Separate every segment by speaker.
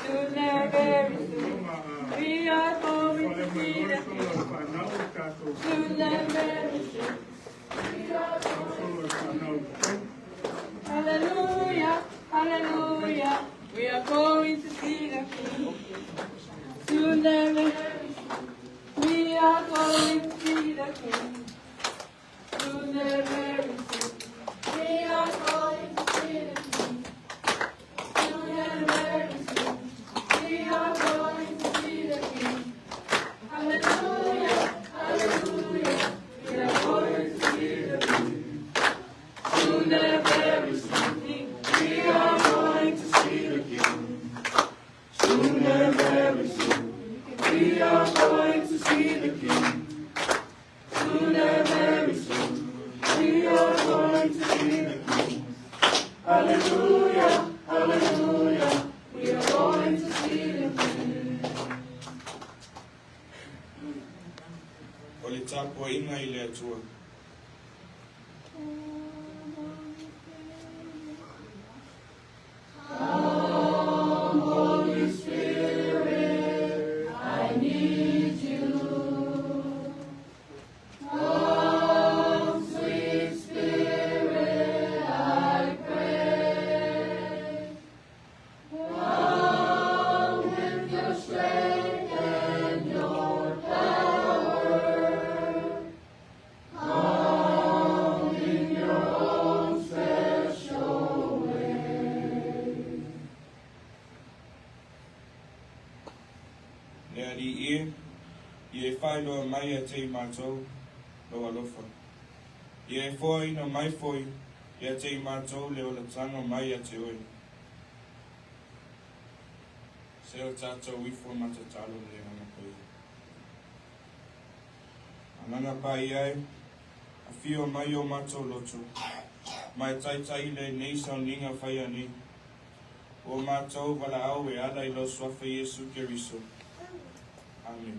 Speaker 1: Soon and very soon, we are going to see the King. Soon and very soon, we are going to Hallelujah, hallelujah, we are going to see the King. Soon and very soon, we are going to see the King. Soon and very soon, we are going to see the King. Soon and very soon, we are going to see the King. Hallelujah, hallelujah, we are going to see the King. Soon and very soon, we are going to see the King. Soon and very soon, we are going to see the King. Soon and very soon, we are going to see the King. Hallelujah, hallelujah, we are going to see the King.
Speaker 2: O le tapuaiga i le Atua.
Speaker 1: Holy Spirit, I need you. Come, sweet Spirit, I pray. Come with your strength and your power. Come in your own special way.
Speaker 2: Le Alii e, ia e faailoa mai ia te i matou lou alofa. Ia e foaina mai foi ia te i matou le olataga mai ia te oe. Se o tatou ifo ma tatalo ma le Agaga Paia. Agaga Paia e, afio mai o matou loto, ma e taitai i lenei sauniga faia nei. Ua matou valaau e ala i lou Suafa Iesu Keriso. Amene.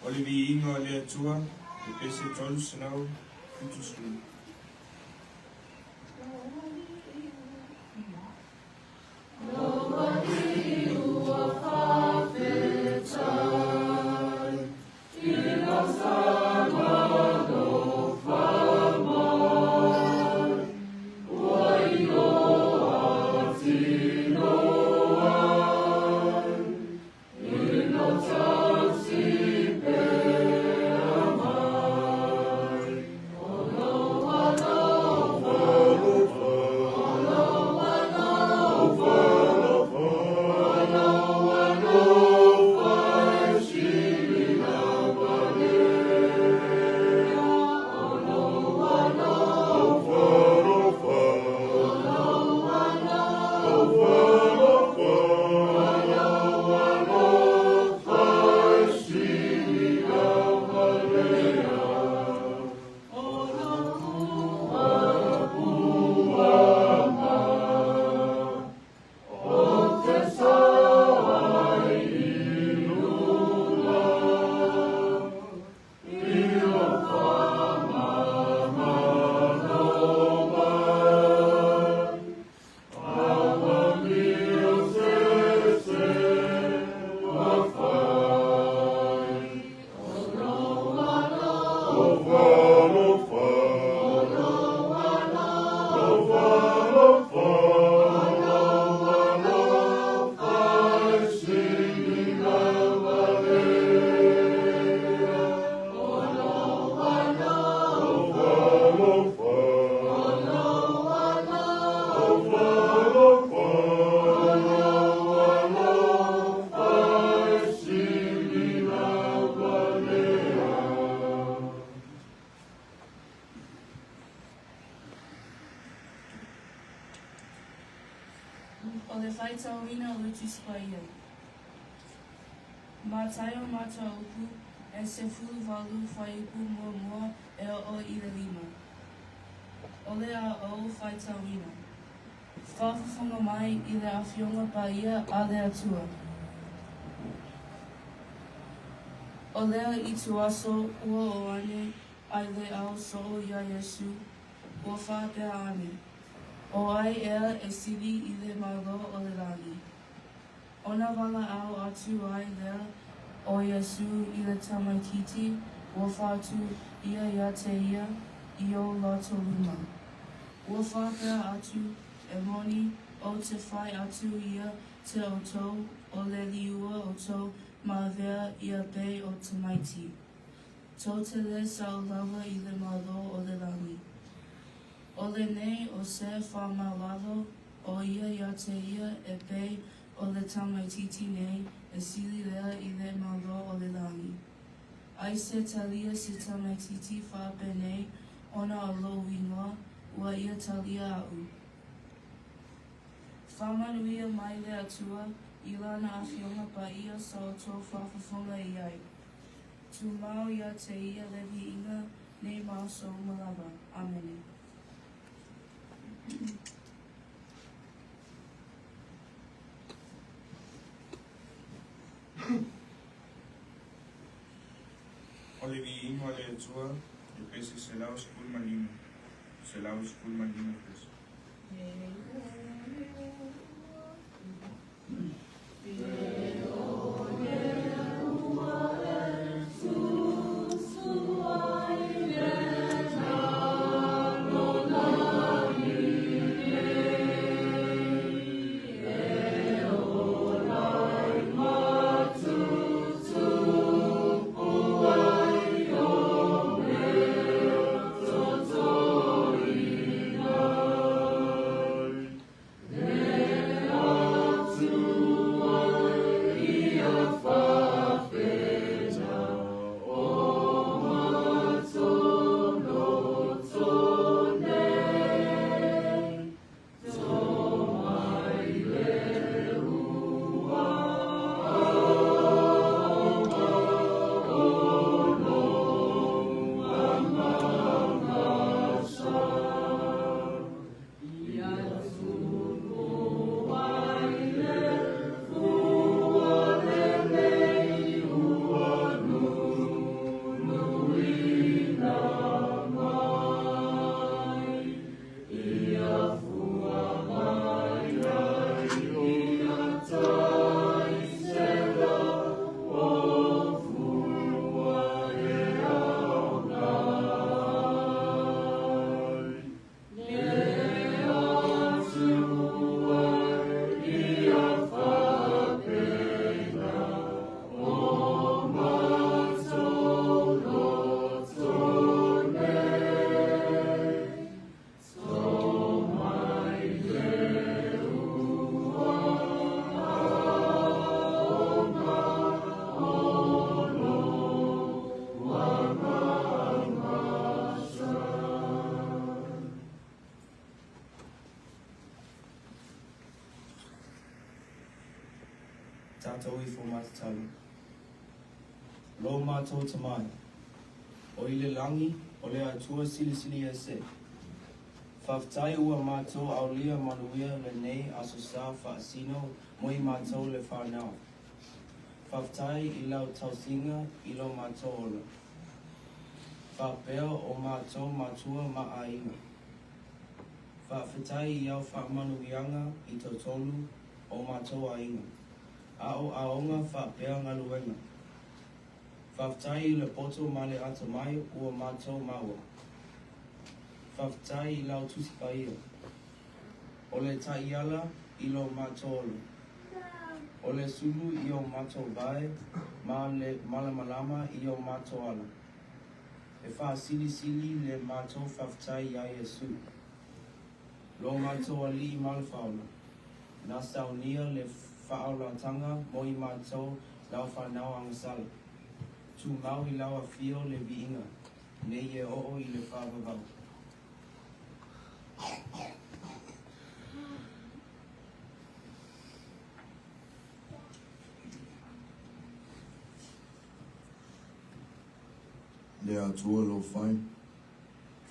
Speaker 2: O le viiga o le Atua, le pese 370.
Speaker 3: O le faitauina o le Tusi Paia. Mataio Mataupu e 18 fuaiupu muamua e oo i le 5. O le a ou faitauina. Faafofoga mai i le Afioga Paia a le Atua. O lea ituaso ua oo ane ai le au soo iā Iesu, ua faapea ane, O ai ea e sili i le Malo o le lagi? Ona valaau atu ai lea o Iesu i le tamaitiiti ua faatu ia iā te ia i o latou luma. Ua faapea atu, E moni, ou te fai atu ia te outou, o le liua outou ma avea ia pei o tamaiti. Tou te le sao lava i le Malo o le lagi. O lenei o se faamaualalo, o ia ia te ia e pei o le tamaitiiti nei e sili lea i le Malo o le lagi. Ai se talia se tamaitiiti faapenei ona o lou igoa, ua ia talia aʻu. Faamanuia mai le Atua i Lana Afioga Paia sa outou faafofoga i ai. Tumau ia te ia le viiga nei ma aso uma lava. Amene.
Speaker 2: O le viiga o le Atua, Epesi 115, 115 pesi.
Speaker 4: Tatou ifo ma tatalo. Lo matou Tama e o i le lagi, o le Atua Silisili Ese. Faafetai ua matou aulia manuia lenei aso sa faasino mo i matou le whanau. Faafetai i lau tausiga i lo matou ola. Faapea o matou matua ma aiga. Faafetai i au faamanuiaga i totonu o matou aiga, aoaoga faapea galuega. Faafetai i le poto ma le atamai ua matou maua. Faafetai i lau Tusi Paia, o le taiala i lo matou ola, o le sulu i o matou vae ma le malamalama i o matou ala. E faasilisili le matou faafetai iā Iesu, lo matou Alii ma le Faaola, na saunia le faaolataga mo i matou lau fanau agasala. Tumau i lau afio le viiga, nei e oo i le faavavau.
Speaker 5: Le Atua lo fai,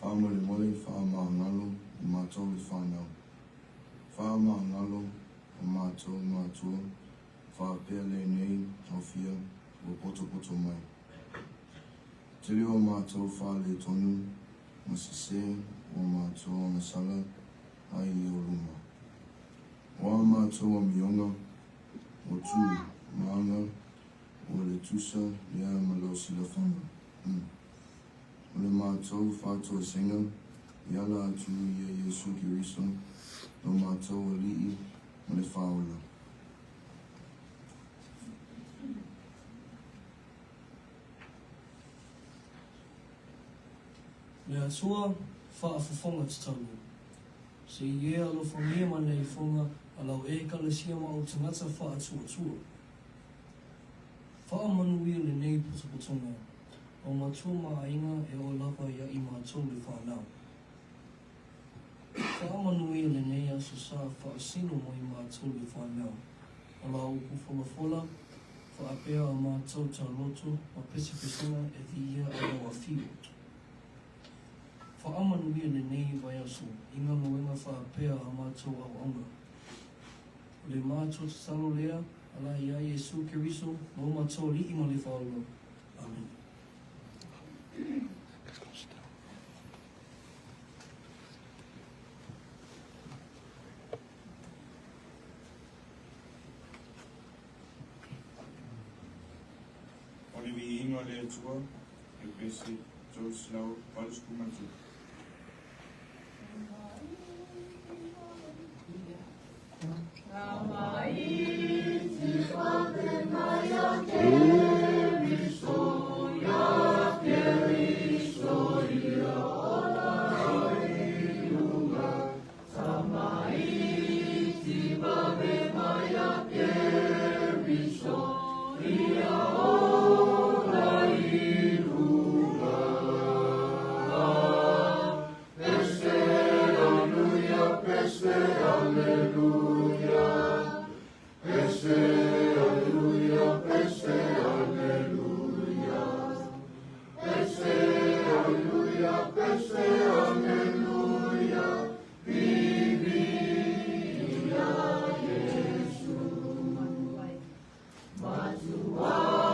Speaker 5: faamolemole faamagalo i matou le fanau. Faamagalo o matou matua faapea lenei aofia ua potopoto mai. Tele o matou faaletonu ma sesē ua matou agasala ai i ou luma. O a matou amioga, o tu ma aga ua le tusa lea ma lau silafaga. O le matou faatoesega e ala atu ia Iesu Keriso, lo matou Alii ma le Faaola.
Speaker 6: Le Atua faafofoga tatalo. Se i e alofagia ma le ifoga a lau Ekalesia ma ou tagata faatuatua. Faamanuia lenei potopotoga o matua ma aiga e oo lava ia i matou le fanau. Faamanuia lenei aso sa faasino mo i matou le fanau, o la upu folafola faapea a matou tauloto ma pesepesega e viia ai lau afio. Faamanuia lenei vaiaso i galuega faapea a matou auauna. O le matou tatalo lea ala ia Iesu Keriso lo matou Alii ma le Faaola. Amene.
Speaker 2: O le viiga o le Atua, Epesi 383.
Speaker 1: Matua.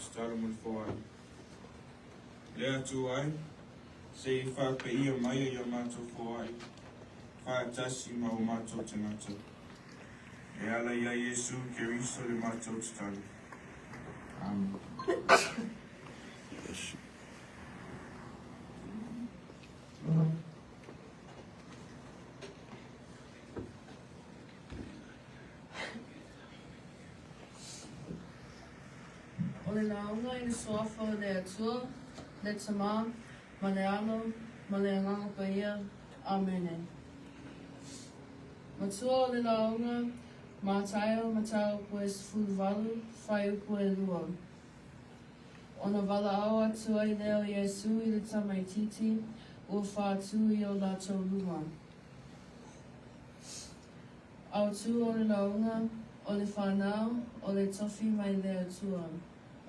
Speaker 2: tatalo mo le foai. Le Atua e, se i faapaia maia i a matou foai, faatasi ma o matou tagata. E ala iā Iesu Keriso le matou tatalo. Amene.
Speaker 3: O le lauga i le Suafa o le Atua, le Tama, ma le Alo, ma le Agaga Paia. Amene. Matua o le lauga, Mataio mataupu e 18, fuaiupu e 2. Ona valaau atu ai lea o Iesū i le tamaitiiti, ua faatū i o latou luma. Autū o le lauga, O le fanau, o le tofi mai le Atua.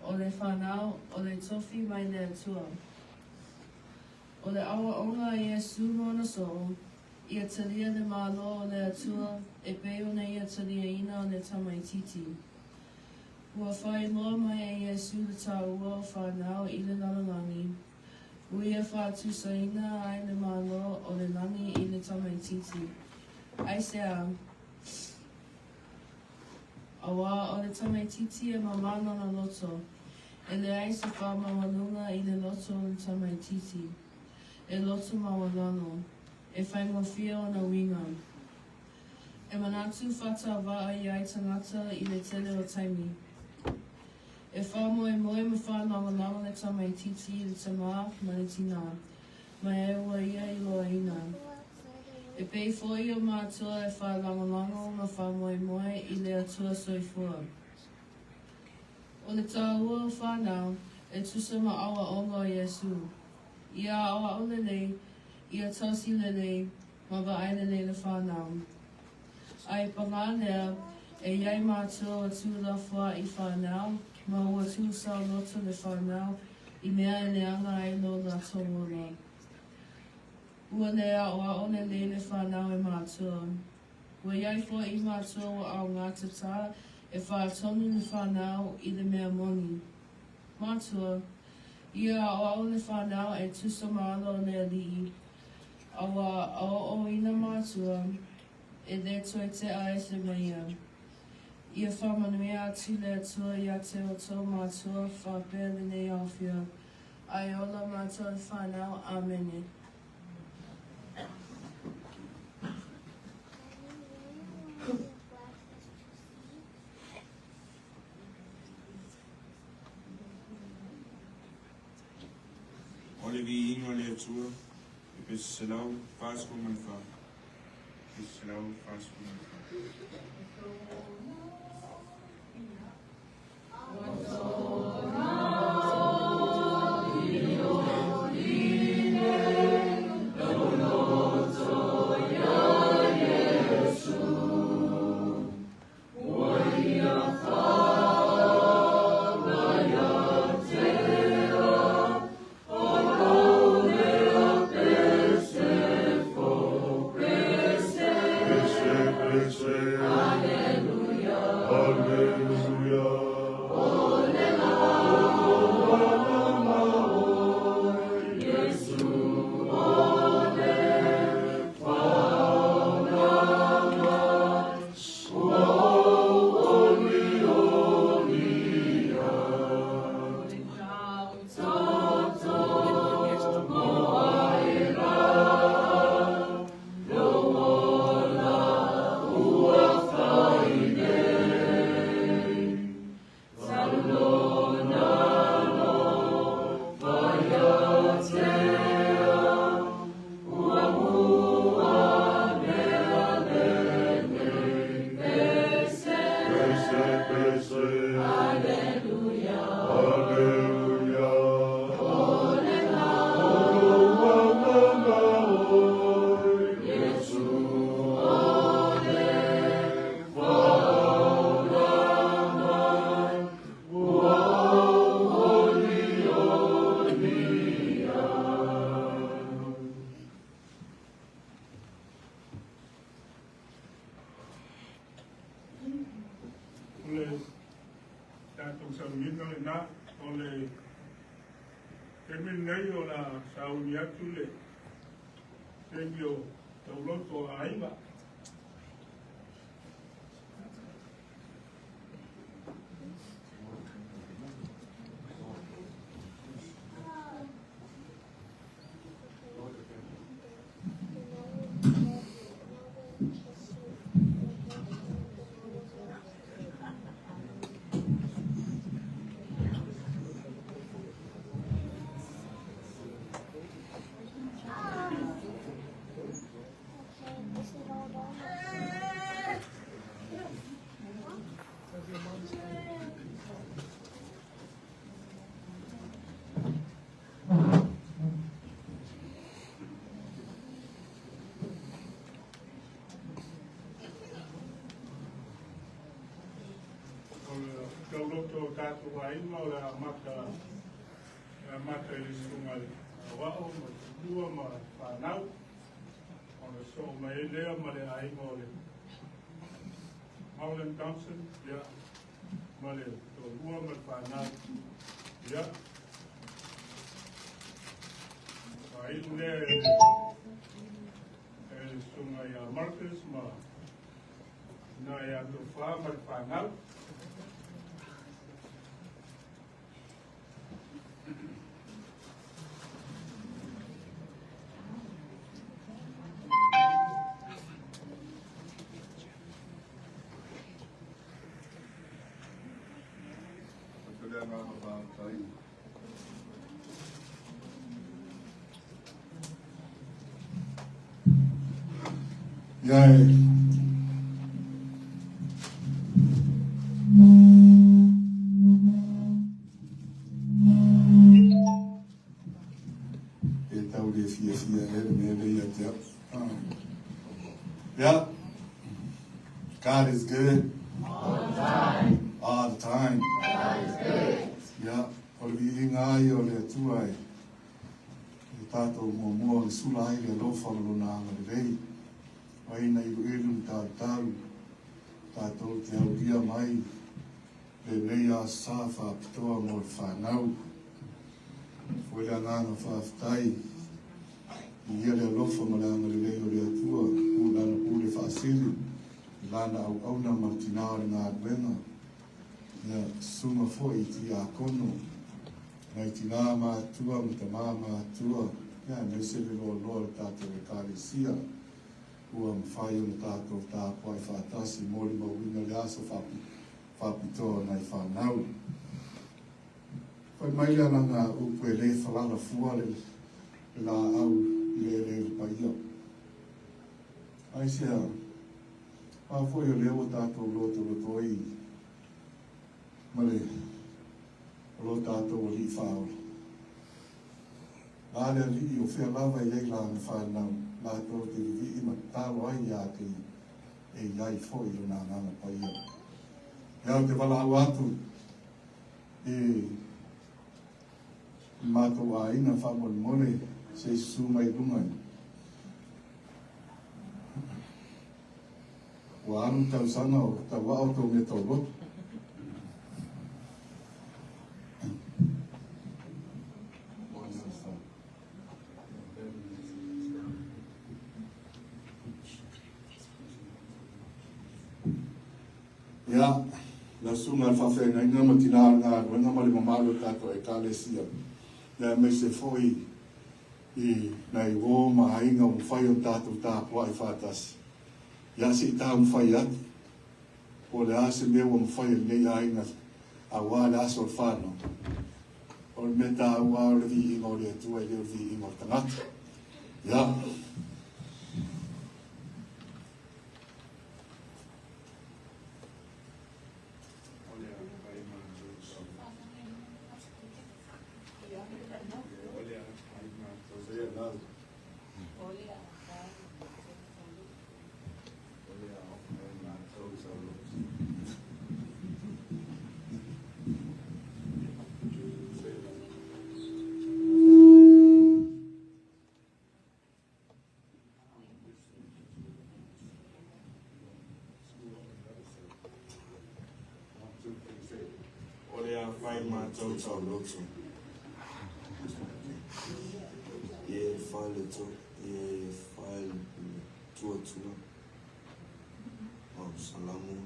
Speaker 3: O le fanau, o le tofi mai le Atua. O le aoaoga a Iesū ma ona soo, ia talia le Malo o le Atua e pei ona ia taliaina o le tamaitiiti. Ua faailoa mai e Iesū le tāua o fanau i le lalolagi, ua ia faatusaina ai le Malo o le lagi i le tamaitiiti. Aisea? Auā o le tamaitiiti e māmā lona loto, e leai se faamaualuga i le loto o le tamaitiiti, e loto maualalo, e faigofie ona uiga. E manatu faatauvaa i ai tagata i le tele o taimi. E faamoemoe ma faalagolago le tamaitiiti i le tamā ma le tinā, ma e ua ia iloaina. E pei foi o matua e faalagolago ma faamoemoe i le Atua Soifua. O le tāua o fanau, e tusa ma aoaoga o Iesū. Ia aoao lelei, ia tausi lelei, ma vaai lelei le fanau. A i pagā lea, e i ai matua ua tuulafoaʻi fanau, ma ua tuusaoloto le fanau i mea e leaga ai lo latou ola. Ua le aʻoaʻo lelei le fanau e matua. Ua i ai foi matua ua aogatatā e faatonu le fanau i le mea moni. Matua, ia aʻoaʻo le fanau e tusa ma ala o le Alii, a ua aoaoina matua, e le toe teʻa ese ma ia. Ia faamanuia atu le Atua iā te outou matua faapea lenei aofia, a e ola matou le fanau. Amene.
Speaker 2: O le viiga o le Atua, e 144. 144. O le tatou sauniga lenā.
Speaker 7: O le taimi lenei o le a sauni atu le taimi o tauloto o aiga. O le tauloto o tatou aiga o le amata e amata i le susuga i le Aoao ma le Tumua ma le fanau, ona soo mai ai lea ma le aiga o le Maulin Thompson, ia, ma le toalua ma le fanau, ia, faaiu lea e le susuga ia Marcus ma na ia Tofa ma le fanau.
Speaker 8: Ia e E tau le fiafia ea le mea lea ia te au. Yeah. God is good. All the time. All the time. God is good. Yeah. O le viiga ai o le Atua e e tatou muamua o le sula ai le alofa ma lona agalelei. O ai na iluilu ma talutalu tatou te aulia mai lenei aso sa faapitoa mo le fanau. Foi le agaga faafetai i ia le alofa ma le agalelei o le Atua, u lana pule faasili i lana auauna ma le tinā o le galuega. Ia, susuga foi i tiakono, nai tinā matutua ma tamā matutua, ia, aemaise le loaloa o le tatou Ekalesia, ua mafai ona tatou tapuai faatasi molimauina le aso faapitoa o nai fanau. Fai mai le alaga upu e le falala fua le laau i le eleele paia. Aisea? A foi o lea ua tatou lotolotoi ma le o lo tatou alii faaola. La le alii o fea lava e i ai lana fanau, latou te vivii ma tatalo ai ia te ia, e i ai foi lona agaga paia. Ia ou te valaau atu i matou aiga faamolemole se i susu mai i luga i Ua alu le tausaga o tauao tou mea tauloto. Ia, lau susuga i le faafeagaiga ma tinā o le galuega ma le mamalu o le tatou Ekalesia, ia aemaise foi i nai uo ma aiga ua mafai ona tatou tapuai faatasi. Ia se i taumafai atu, po o le a se mea ua mafai e lenei aiga aua le aso o le fanau. O le mea taua o le viiga o le Atua e le o le viiga o le tagata. Ia.
Speaker 2: fai matou
Speaker 5: tauloto. Ia e ia e faaletuatua. O Salamo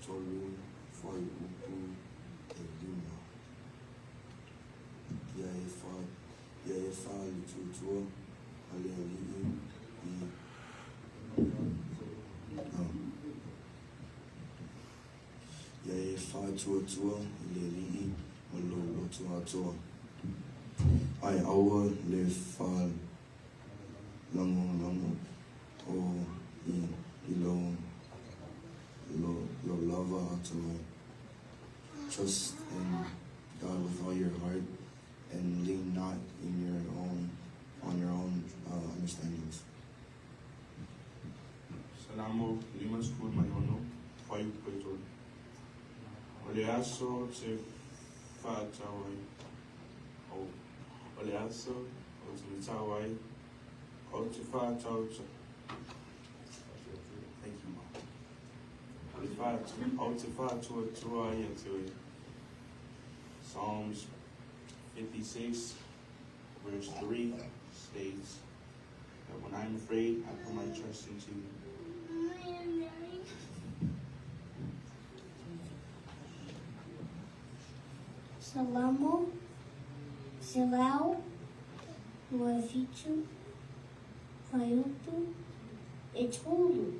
Speaker 5: 3 fuaiupu 5. Ia e ia e faaletuatua a le Alii i oh. Ia e faatuatua i le Alii ma lou loto atoa. Ae aua le faalagolago o i, i lou, lou lava atamai. Trust in God with all your heart and lean not in your own on your own understandings.
Speaker 2: Salamo 56 fuaiupu 3. O le aso ou te whātau ai. O, o le aso o te matau ai. O te whātau Thank you, Mom. O le whātua, o te whātua ai te oe. Psalms 56, verse 3 states that when I'm afraid, I put my trust into you.
Speaker 9: Salamo, Selau, 27, fuaiupu, 3.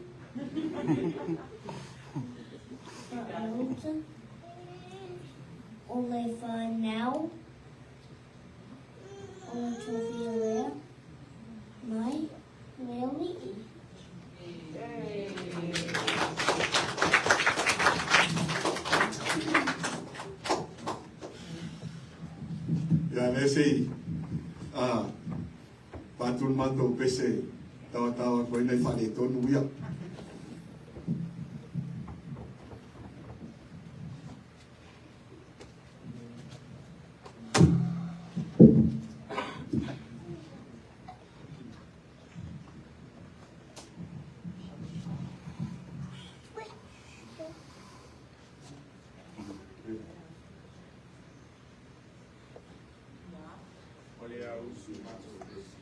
Speaker 9: Fa'auta, o le fanau, o le tofia lea, mai le Alii.
Speaker 8: Ia le sei a patu le matou pese tawatawa atu ai nai faaletonu ia.
Speaker 2: O le a usu matou pese.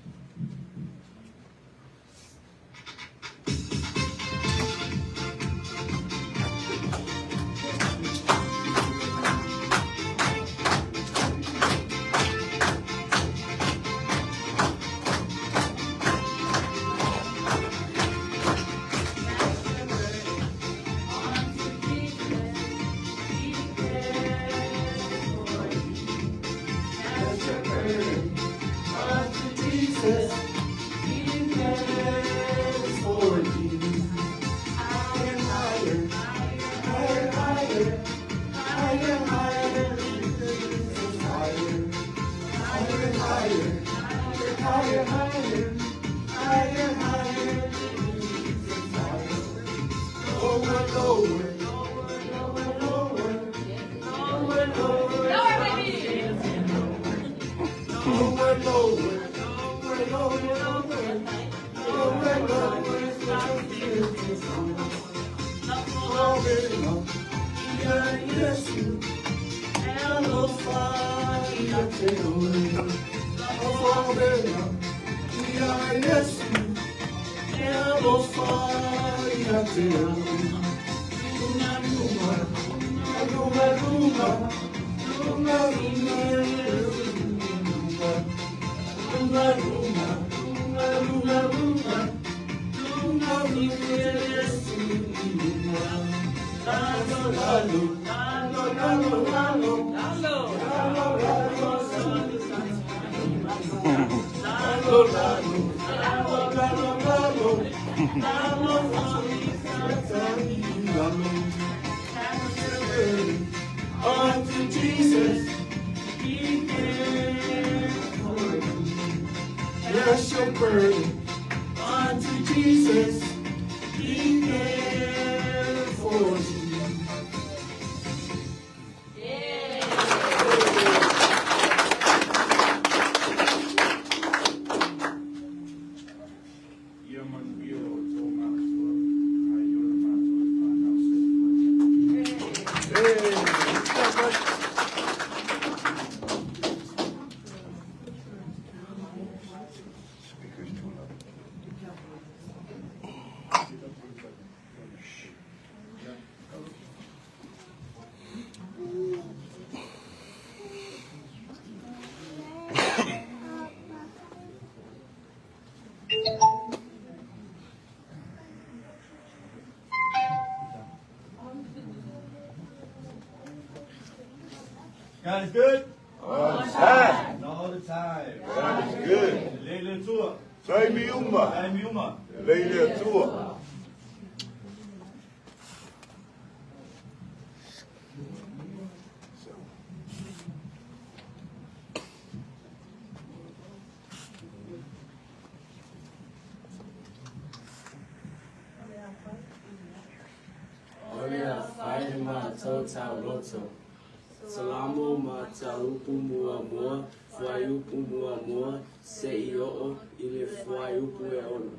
Speaker 1: Jesus, he cares for you. Higher, higher, higher, higher, higher, higher, higher, higher, higher, higher, higher, higher, higher, higher, lower, lower, lower, lower, lower, lower, lower, lower, lower, lower, lower, lower, ia Iesu, e alofa ia te oe. Alofa ia Iesu, e alofa ia te oe. Luma, luma, luma, luma, luma, luma, luma, luma, luma, luma, luma, luma, luma, Iesu, luma. Lalo, lalo, lalo, lalo, lalo, lalo, lalo, lalo, lalo, lalo, lalo, lalo, lalo, Unto Jesus, he cares for you. Cast your burden unto Jesus, he cares for you.
Speaker 2: Ia manuia o tō mātua, ae ola mātou e whānau soifua.
Speaker 8: Hey.
Speaker 5: Speaker's too loud.
Speaker 1: God is good.
Speaker 5: All the time.
Speaker 1: And all the time.
Speaker 5: God is good.
Speaker 1: Lei le Atua.
Speaker 5: Taimi uma.
Speaker 1: Taimi uma.
Speaker 5: Lei le Atua.
Speaker 4: O le afaina le matou tauloto. Salamo mataupu muamua, fuaiupu muamua, seia oo i le fuaiupu e 6.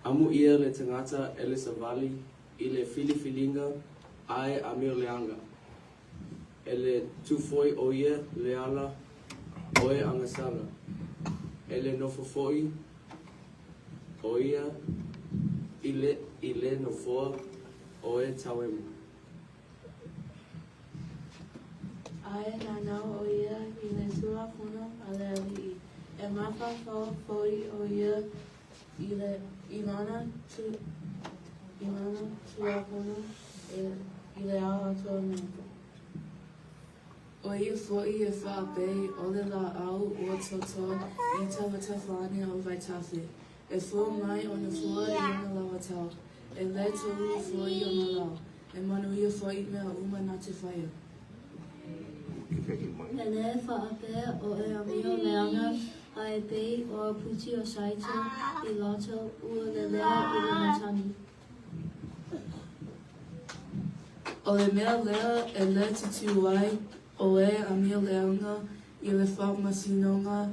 Speaker 4: Amuia le tagata e le savali i le filifiliga a e amio leaga. E le tu foi o ia le ala o e agasala. E le nofo foi o ia i le nofoa o e tauemo.
Speaker 3: Ae nanau o ia i le Tulafono a le Alii, e mafaufau foi o ia i lana Tulafono i le ao atoa nei. O ia foi e faapei o le laau ua toto i tafatafa ane o vaitafe, e fua mai ona fua i ona lau atao, e le toulu foi ona lau, e manuia foi mea uma na te faia.
Speaker 9: E lē faapea o e amio leaga, ae pei o apūti o Saito i loto ua lelea i le matagi.
Speaker 3: O le mea lea e le tutū ai o e amio leaga i le faamasinoga,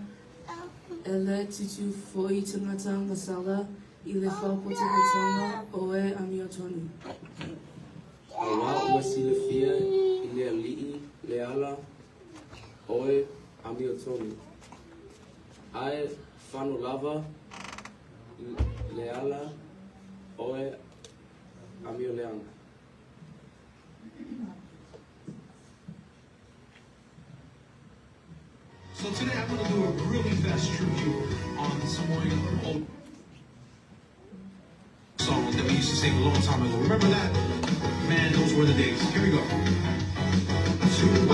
Speaker 3: e le tutū foi tagata agasala i le faapotopotoga o e amiotonu.
Speaker 4: Auā ua silafia e le Alii le ala o e amiotonu, ae fano lava le ala o e amio leaga.
Speaker 10: So today I'm going to do a really fast tribute on Samoan old song that we used to sing a long time ago. Remember that? Man, those were the days. Here we go. Two,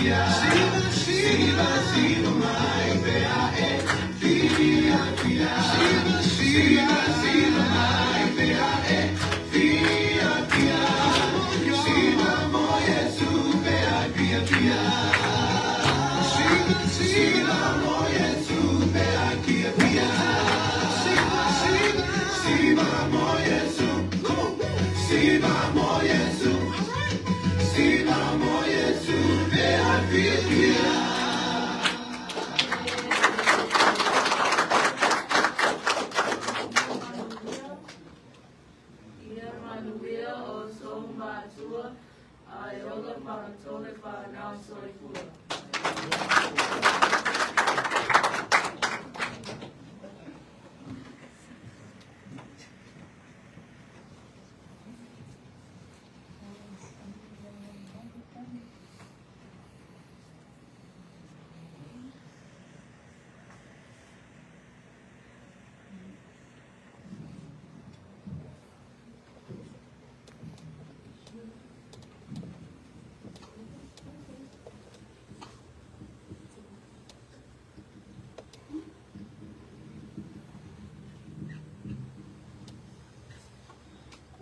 Speaker 1: pia. Siva, siva, siva mai pe a e fia fia. Siva, siva, siva mai pe a e fia fia. Siva mo Jesu pe a fia fia. Siva, siva mo Jesu pe a fia fia. Siva, siva, siva mo Jesu. Come on. Siva mo Jesu. Siva mo Jesu pe a fia fia.
Speaker 3: Ia manuia o so matua, ae ola whanatole whanau soifua.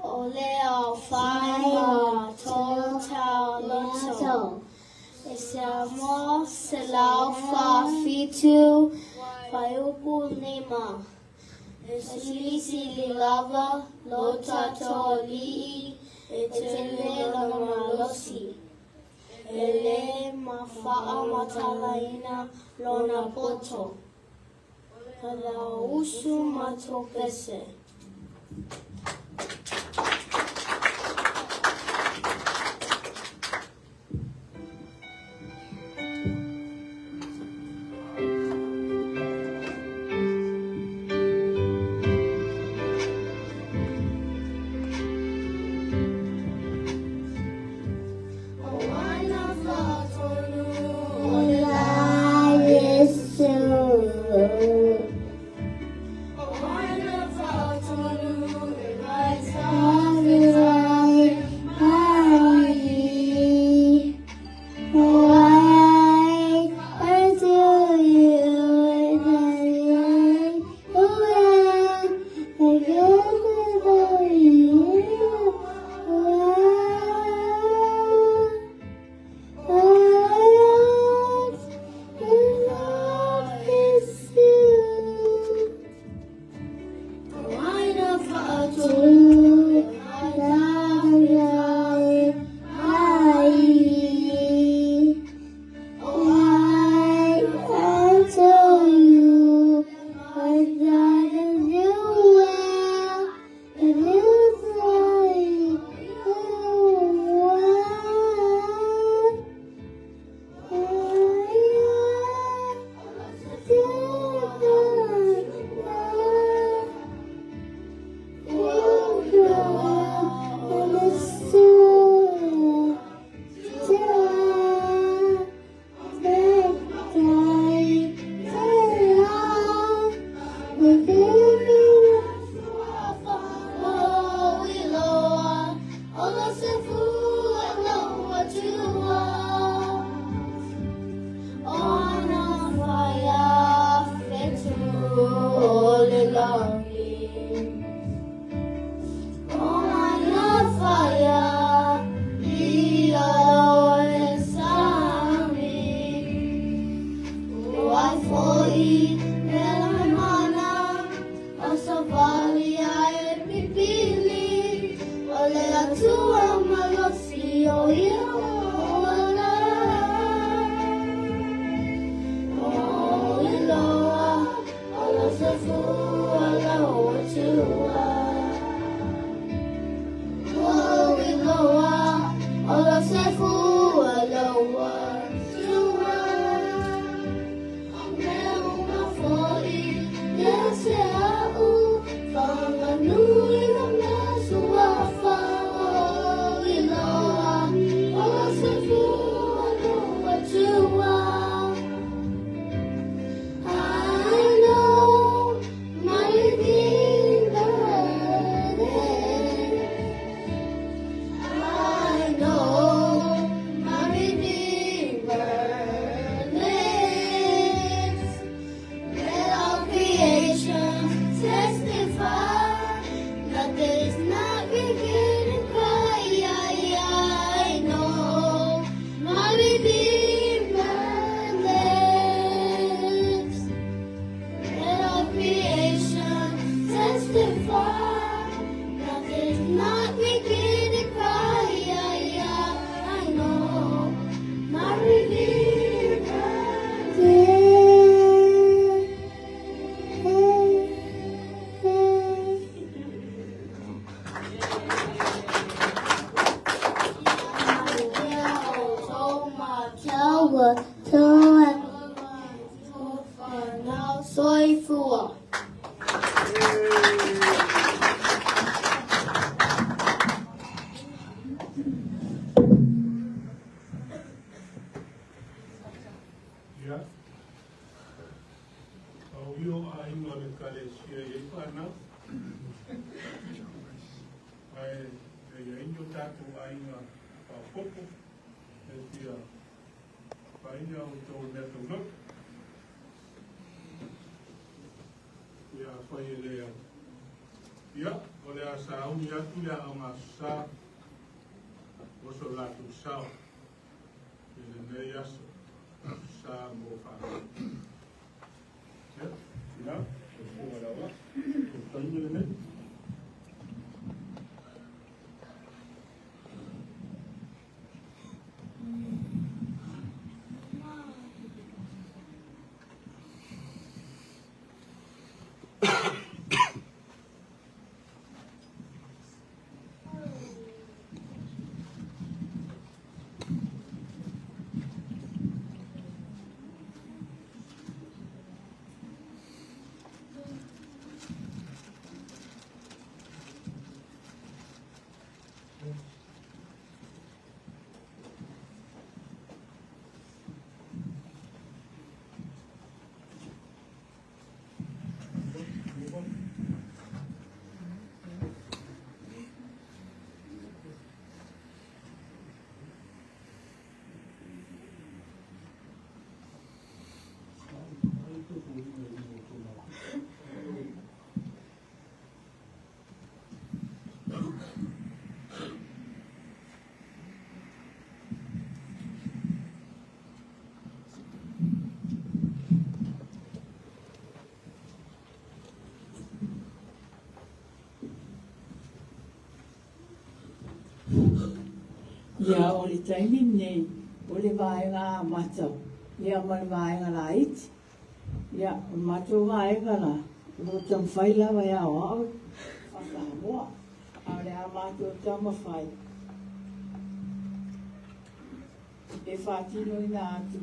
Speaker 9: O le au whai ma tō tau loto. E se mo se lau wha fitu whaiupu lima. E silisili lava lo tatou alii e tele lona malosi. E le faamatalaina lona poto. O le usu ma topese. O ai na whaatonu o le Yesu. O ai na whaatonu 1, 2 and 1, 4, Soifua.
Speaker 7: Ia. O io a inga o le kalesia i ei whanau. Ae e ia ingo tātou aiga whaopopo. E fia whaina o tō mea tau loto. Ia a whai e lea. Ia, o le a sauni atu le a ngā sa o so lātou sao. I lenei aso sa mo whanau. Ia, ina, o sunga lawa, o taimi lenei.
Speaker 11: Ia, o le taimi lenei, o le vaega amata, ia ma le vaega laiti. Ia, o le matou vaega la, o lo o taumafai lava e aoao i faa-Samoa, a o le a matou taumafai e faatinoina atu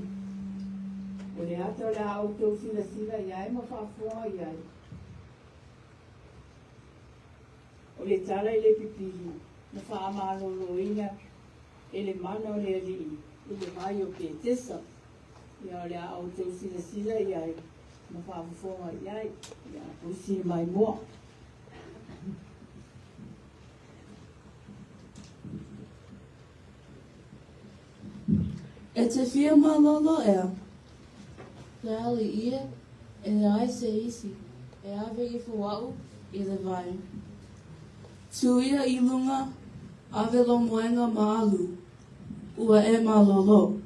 Speaker 11: o le ata o le a outou silasila i ai ma faafofoga i ai. O le tala i le pipili na faamaloloina e le mana o le Alii i le vai o Petesa. Ia o le a outou silasila i ai ma faafofoga i ai. Ia tusi mai moa.
Speaker 3: E te fia malolo ea? Le alii e, e leai se isi e ave ifo a'u i le vai. Tu ia i luga, ave lou moega ma alu, ua e malolo.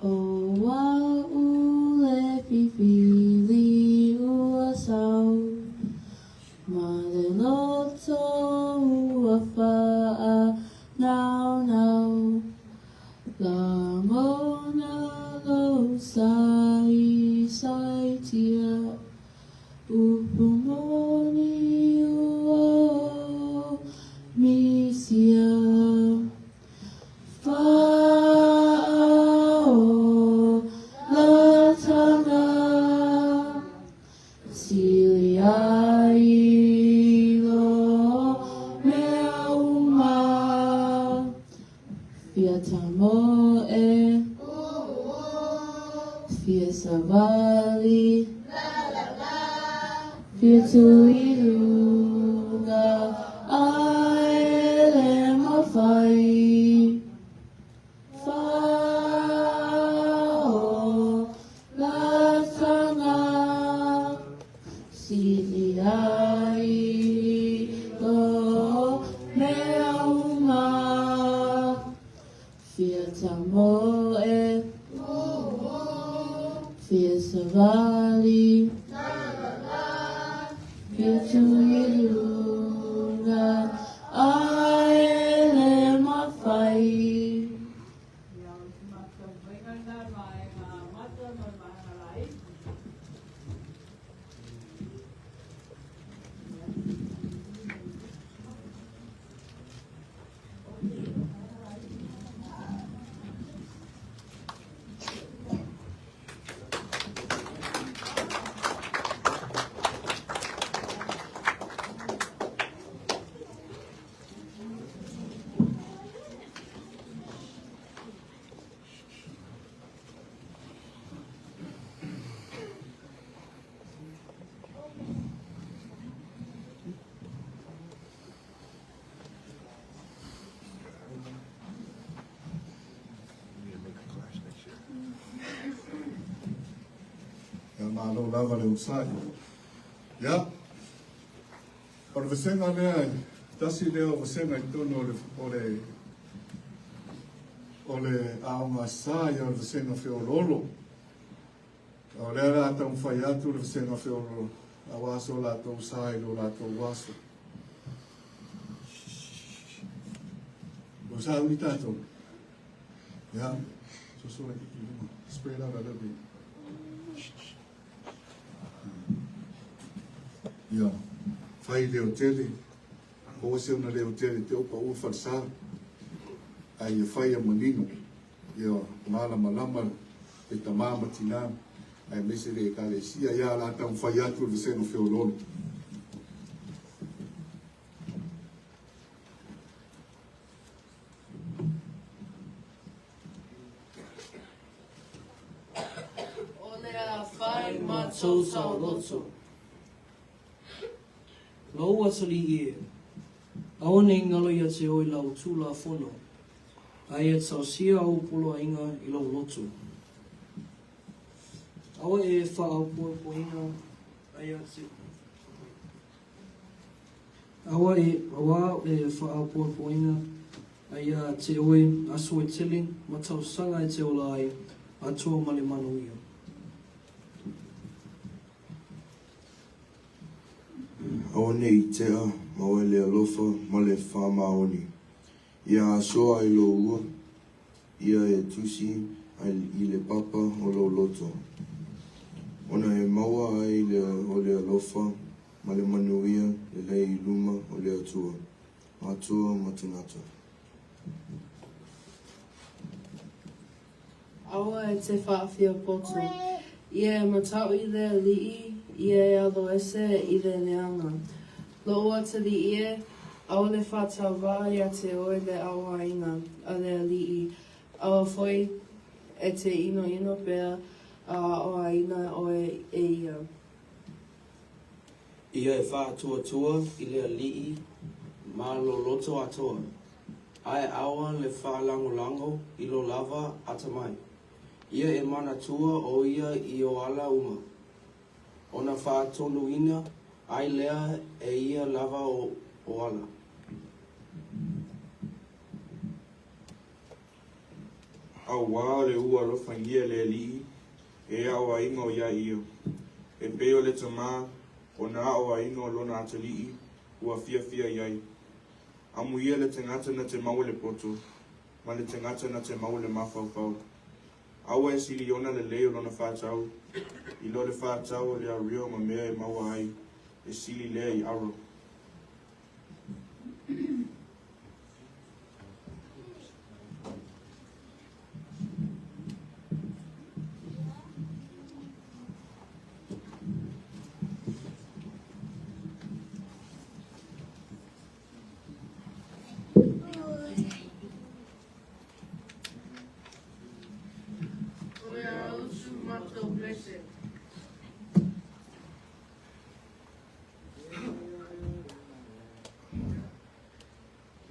Speaker 9: O a'u le pipili ua sau, ma le loto ua faanaunau, lagona lou saisaitia, upu moni ua misia. Faaolataga, sili ai lo mea uma, fia tamoe, fia savali, fia tu i luga, ae le mafai. Faaolataga, sili ai lo mea uma, fia tamoe, fia savali, fia tu i luga, ae le mafai.
Speaker 11: Ia, o le taumafaiga lena o le vaega amata ma le vaega laiti.
Speaker 8: Malo lava le onosai. Ia, o le vasega lea, tasi lea o vasega i totonu o le, o le, o le Aoga Aso Sa, ia o le vasega feoloolo. O lea o le a taumafai atu le vasega feoloolo aua so latou sa i lo latou aso. Ua sauni tatou. Ia, soso laitiiti i luma. Spread out a little bit. Ia, fai leo tele, aua se ona leo tele te o paua falesa, ae ia fai ia manino, ia malamalama le tamā ma tinā, aemaise le Ekalesia, ia o le a taumafai atu le vasega feoloolo.
Speaker 3: O le a fai matou saoloto.
Speaker 6: Lou atalii e, aua ne i galo ia te oe lau Tulafono, a ia taosia ou poloaiga i lou loto. Aua e faaopoepoeina a ia te Aua e, aua e faaopoepoeina ai ia te oe aso e tele ma tausaga e te ola ai, atoa ma le manuia.
Speaker 5: Aua ne i tea ma oe le alofa ma le faamaoni. Ia asoa ai lou ua, ia e tusi ai i le papa o lou loto, ona e maua ai le o le alofa ma le manuia lelei i luma o le Atua, matua ma tagata.
Speaker 3: Aua e te faafiapoto. Ia e matau i le Alii, ia e aloese i le leaga. Lou atalii e, aua le faatauvaa ia te oe le aoaiga a le Alii, aua foi e te inoino pea a aoaina oe e ia.
Speaker 4: Ia e faatuatua i le Alii ma lo loto atoa, ae aua le faalagolago i lo lava atamai. Ia e manatua o ia i o ala uma, ona faatonuina ai lea e ia lava o ala.
Speaker 2: Auā o le ua alofagia e le Alii e aoaina o iā ia, e pei o le tamā o na aoaina o lona atalii ua fiafia i ai. Amuia le tagata na te maua le poto, ma le tagata na te maua le mafaufau. Aua e sili ona lelei o lona fatau, i lo le fatau o le ario ma mea e maua ai, e sili lea i aro.
Speaker 3: O le a usu matou pese.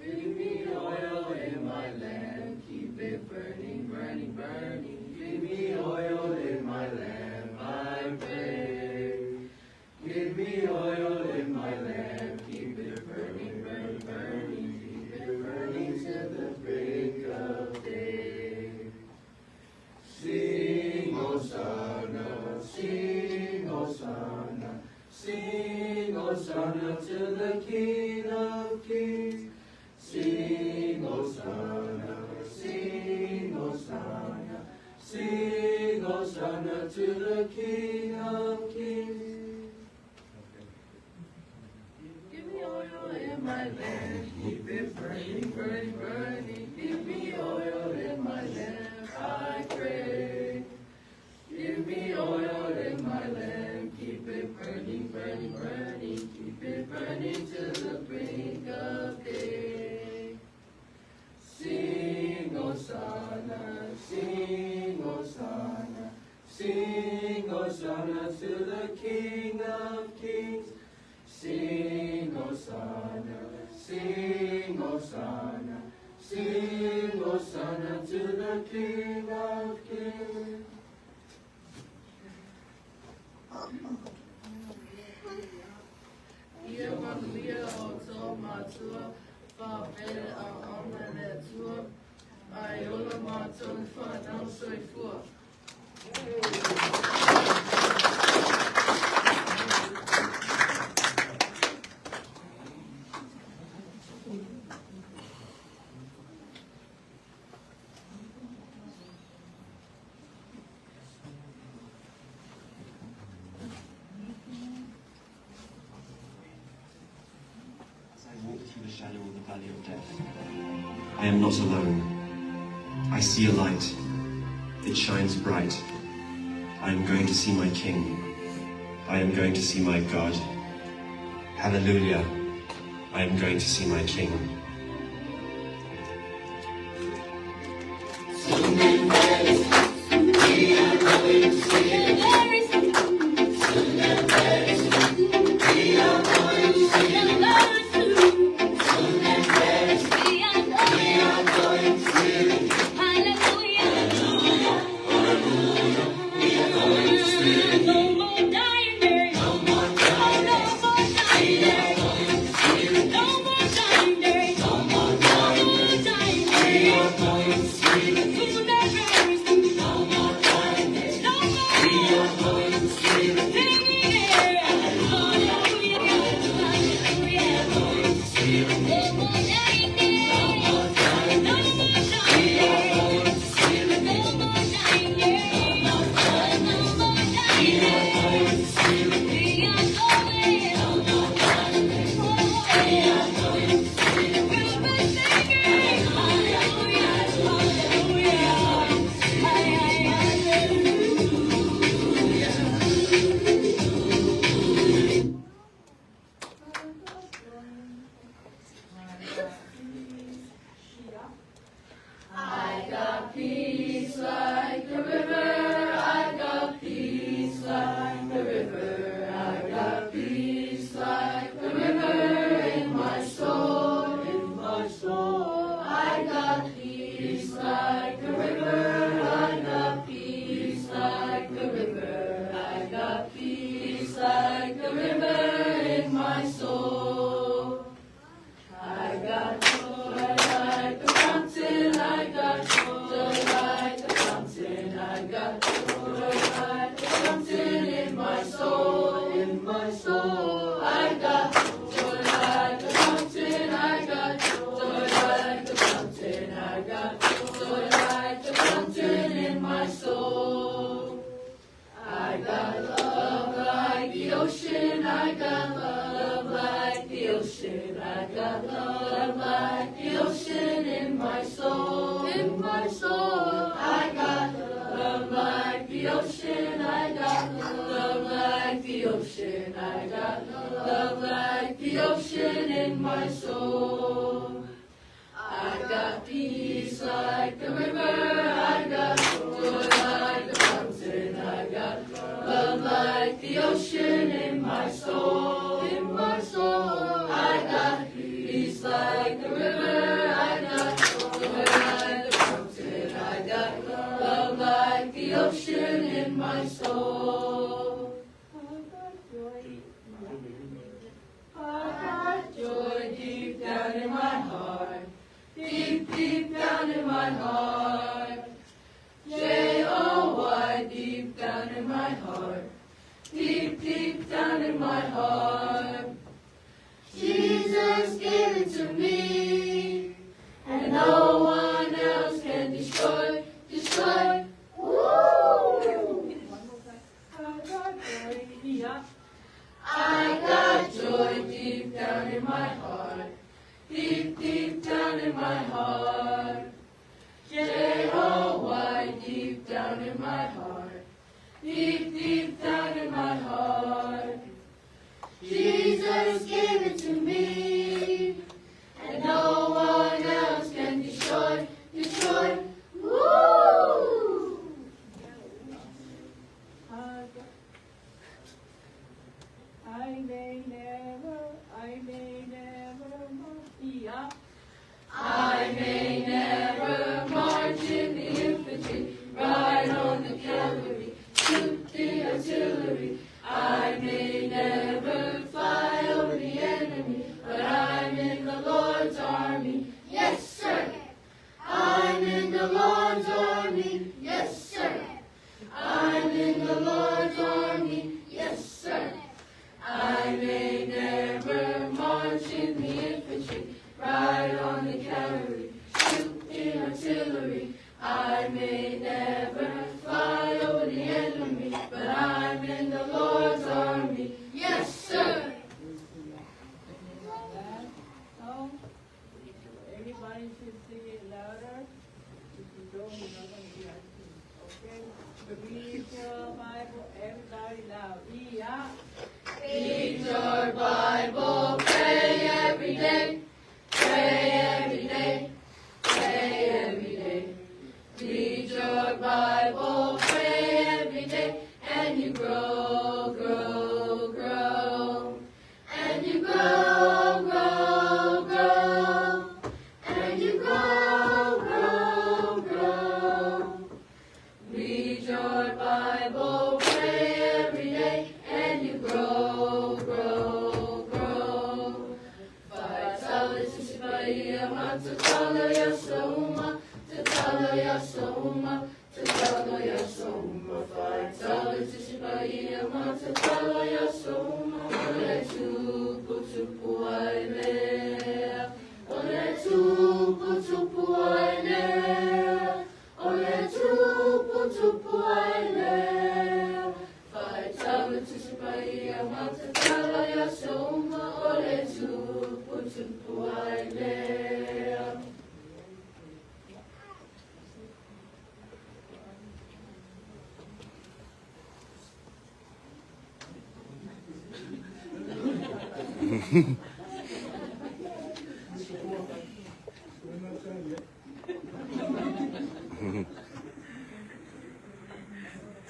Speaker 3: Give me oil in my lamp, keep it burning, burning, burning. Give me oil in my lamp, I pray. Give me oil in my lamp, keep it burning, burning, burning. Keep it burning till the break of day. Sing Hosanna, sing Hosanna, sing Hosanna to the King of Kings. Sing Hosanna, sing Hosanna, sing Hosanna to the King of Kings. Give me oil in my lamp, keep it burning, burning, burning. Give me oil in my lamp, I pray. Give me oil in my lamp, keep it burning, burning, burning. Keep it burning till the break of day. Sing Hosanna, sing Hosanna, sing Hosanna to the King of Kings. Sing Hosanna, sing Hosanna, sing Hosanna to the King of Kings. Ia manuia outou matua, faapea le auauna a le Atua, ae ola matou fanau. Soifua.
Speaker 12: As I walk through the shadow of the valley of death, I am not alone. I see a light. It shines bright. I am going to see my King. I am going to see my God. Hallelujah. I am going to see my King.
Speaker 3: I got peace like a river, I got peace like the river, I got peace like the river in my soul, in my soul. I got peace like a river, I got peace like the river, I got peace like the river in my soul. I got joy like a fountain, I got joy like a fountain, I got joy like a fountain in my soul, in my soul. I got joy like a fountain, I got joy like a fountain, I got joy like a fountain in my soul. I got love like the ocean, I got love like the ocean, I got love like the ocean in my soul, in my soul. I got love like the ocean, I got love like the ocean, I got love like the ocean in my soul. I got peace like the river, I got joy like the fountain, I got love like the ocean in my soul, in my soul. I got peace like the river, I got joy like the fountain, I got love like the ocean in my soul. I got joy deep down in my heart, deep, deep down in my heart. J-O-Y, deep down in my heart, deep, deep down in my heart. Jesus gave it to me, and no one else can destroy, destroy. Woo! I got joy deep down in my heart, deep, deep down in my heart. J-O-Y, deep down in my heart, deep, deep down in my heart. Jesus gave it to me, and no one else can destroy, destroy. Woo!
Speaker 11: I may never, I may never, yeah.
Speaker 3: I may never march in the infantry, ride on the cavalry, shoot the artillery.
Speaker 1: Tusi Paia ma tatalo i aso uma o le tuputupu ai lea.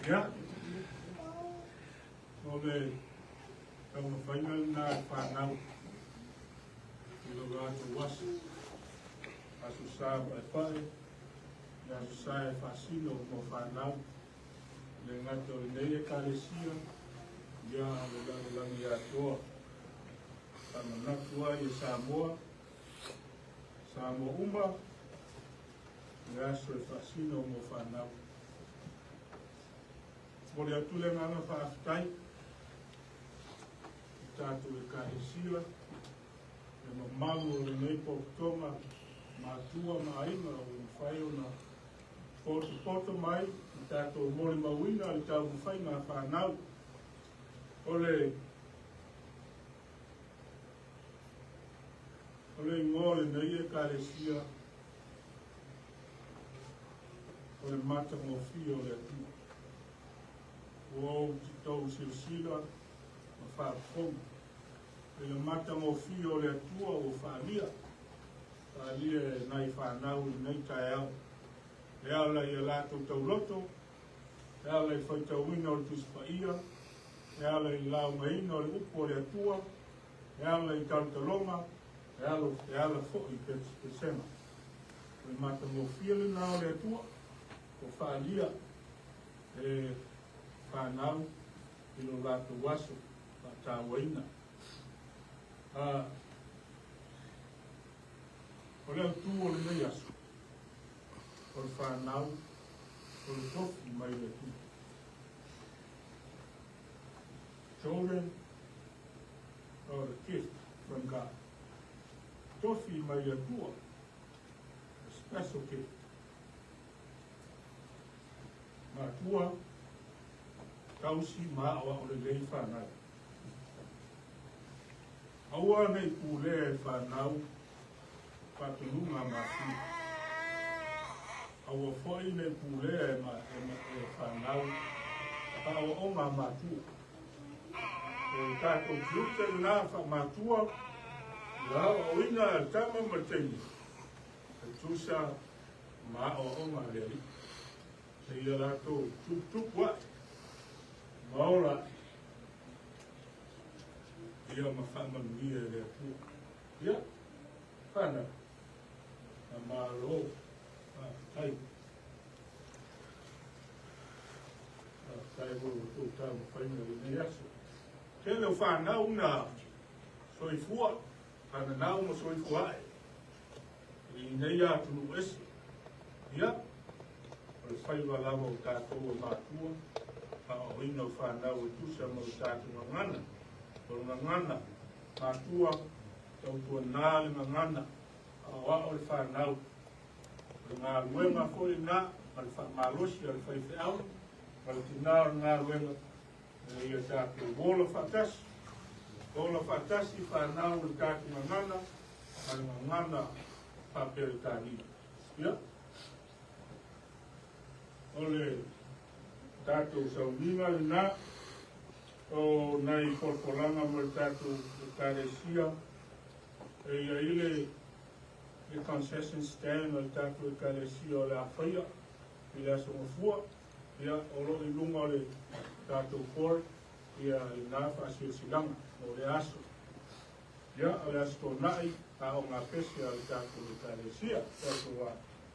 Speaker 7: Ia, o le taumafaiga lena a le fanau i lo latou aso, Aso Sa Paepae, le Aso Sa e faasino mo fanau, e le gata o lenei Ekalesia, ia a o le lalolagi atoa. Faamanatu ai e Samoa, Samoa uma, le aso e faasino mo fanau. Momoli atu le agaga faafetai i tatou Ekalesia, le mamalu o lenei potopotoga matua ma aiga ua mafai ona potopoto mai ma tatou molimauina le taumafaiga a fanau. O le O le igoa o lenei Ekalesia o le matagofie o le Atua. Ua ou tou silasila ma faafofoga i le matagofie o le Atua ua faaalia, faaalia e nai fanau i lenei taeao, e ala i a latou tauloto, e ala i le faitauina o le Tusi Paia, e ala i le laugaina o le Upu a le Atua, e ala i talotaloga, e ala, e ala foi i pesepesega. O le matagofie lena o le Atua, ua faaalia e fanau i lo latou aso faatauaina. O le autu o lenei aso, o le fanau o le tofi mai le Atua. Children are a gift from God. Tofi mai le Atua, a special gift. Matua, tausi ma aoao lelei fanau. Aua ne i pulea e fanau faatonuga a matua. Aua foi ne i pulea e, ma, e, e fanau faaoaoga a matua. O tatou tiute lena faamatua, le aoaoina a le tama ma le teine, e tusa ma aoaoga a le Alii. Seia latou tuputupu ae, ma ola ae, ia ma faamanuia e le Atua. Ia, fanau, faamalo, faafetai. Faafetai mo lo outou taumafaiga i lenei aso. Tele o fanau na soifua, fananau ma soifua ae i nei atunuu ese. Ia, o le faiva lava o tatou e matua, faaoaoina o fanau e tusa ma lo tatou gagana. O le gagana matua, tautuana le gagana, aoao le fanau. O le galuega foi lena ma le faamalosi a le faifeau ma le tina o le galuega ina ia tatou ola faatasi, ola faatasi fanau i le tatou gagana ma le gagana faa-Peretania. Ia, o le tatou sauniga lena o nai polopolaga mo le tatou Ekalesia e i ai le le concession stand a le tatou Ekalesia o le a faia i le Aso Gafua, ia, o lo o i luga o le tatou board ia lena faasilasilaga mo lea aso. Ia, o le Aso Toonai, aoga pese a le tatou Ekalesia, tatou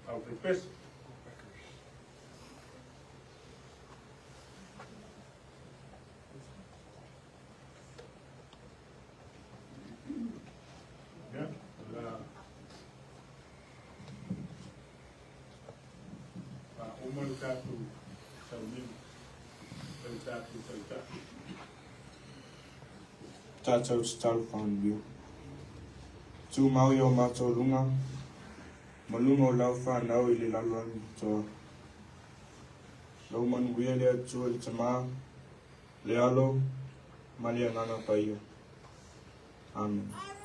Speaker 7: aufaipese. Ia, o le a faauma le tatou sauniga e le tatou Taitai.
Speaker 2: Tatou tatalo faamanuia. Tumau i o matou luga, ma luga o lau fanau i le lalolagi atoa. Lau manuia le Atua i le Tama, le Alo, Ma le Agaga Paia. Amene.